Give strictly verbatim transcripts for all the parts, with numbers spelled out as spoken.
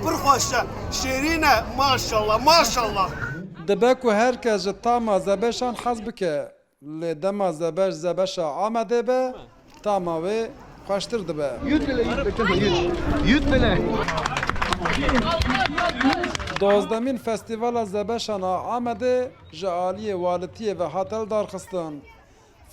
Pir xweş e, şêrîn e, maşallah, maşallah. Dibe ku her kes ji tama zebeşan hez bike, lê dema zebeş zebeşa Amedê be, tama wê xweştir dibe. Yüz bile, yüz bile, yüz. Yüz bile. Dozdemîn Festîvala Zebeşan a Amedê ji aliyê walitiyê ve hat hildarxistin.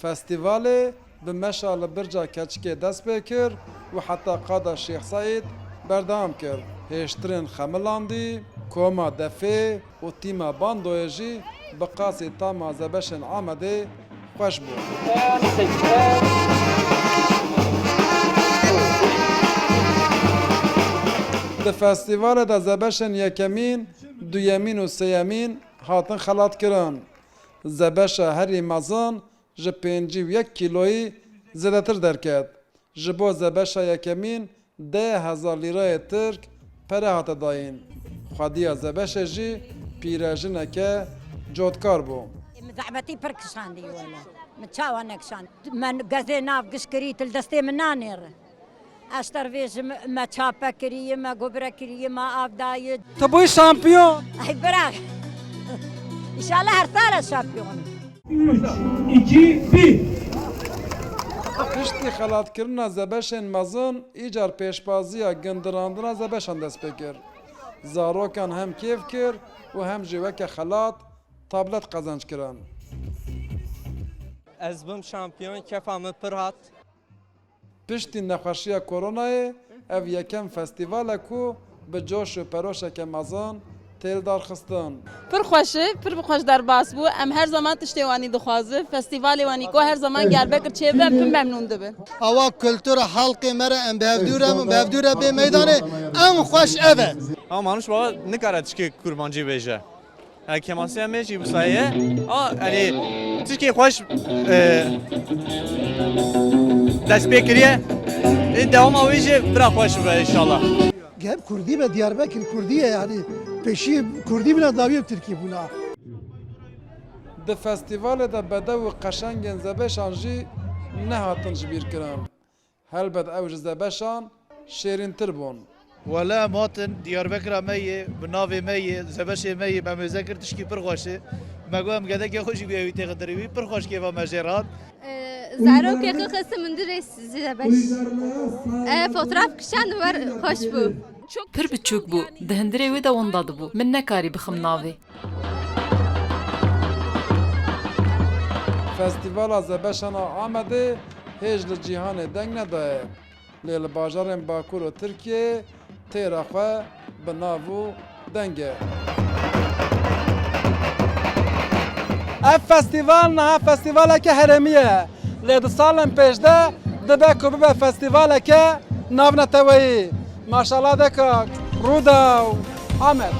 Festîvalê bi meşa li Birca Keçikê dest pê kir û heta qada Şêx Seîd berdewam kir. Hêştirên xemilandî, koma defê û tîma bandoyê jî bi qasî tama zebeşên Amedê xweş bû. Di festîvalê de zebeşên yekemîn, duyemîn û sêyemîn hatin xelatkirin. Zebeşa herî mezin ji pêncî û yek kîloyî zêdetir derket. Ji bo zebeşa yekemîn deh hezar lîrayê tirk pere hate dayîn. Xwediya zebeşê jî pîrejineke cotkar bû. Min zehmetî pir kişandî wele. Min çawa nekişand? Me gezê nav giş kirî, til destê min nanêre. Ez te re vêjim, me çape kiriye, me gobire kiriye, me av daye. Tu bûyî şampiyon. Ay bira. Înşallah her sal ez şampiyon im. Üç, iki, bir. Piştî xelatkirina zebeşên mezin, îcar pêşbaziya gindirandina zebeşan dest pê kir. Zarokan hem kêf kir û hem jî weke xelat tablet qezenc kirin. Ez bim şampiyon, kefa min pir hat. Piştî nexweşiya koronayê, ev yekem festîval e ku bi coş û peroşeke mezin tê lidarxistin. Pir xweş e, pir bi xweş derbas bû. Em her zaman tiştê wanî dixwazin. Festîvalê wanî ku her zaman Diyarbekir çêbibe, em pir memnûn dibin. Awa kultura halkê me re em bi hevdû re, bi hevdû re bê meydanê, en xweş ev e. Ama manûş baba nikare tişkê kurmancî bêje. He, kêmasîya me jî wisa ye. A, yanî, tişkê xweş, e, dest pê kiriye. Ê, dewama wê jî bira xweş bibe înşallah. Hep Kurdî be, Diyarbekir Kurdî ye, yanî pêşî Kurdî bîna, dawî bi Tirkî bûna. Di festîvalê de bedew û qeşengên zebeşan jî nehatin ji bîr kirin. Helbet ew ji zebeşan şêrîntir bûn. Wele em hatin, Diyarbekira me yê, bi navê me yê, zebeşê me yê, me mêze kir, tişkî pir xweş e. Me got em gedekê xwe jî bi ewî têxin derê wî, pir xweş kêfa me jê re hat. Ee, zarokê xwe xistim hundirê zebeş. Ee, fotoğraf kişand wer xweş bû. Pir biçûk bû, di hundirê wê de winda dibû. Min nekarî bixim navê. Festîvala Zebeşan a Amedê hêj li cîhanê deng nedaye, lê li bajarên Bakur û Tirkiyeyê têra xwe bi nav û deng e. Ev festîval niha festîvaleke herêmî ye, lê di salên pêş de dibe ku bibe festîvaleke navneteweyî. Maşallah dekak, Rûdaw, Amed.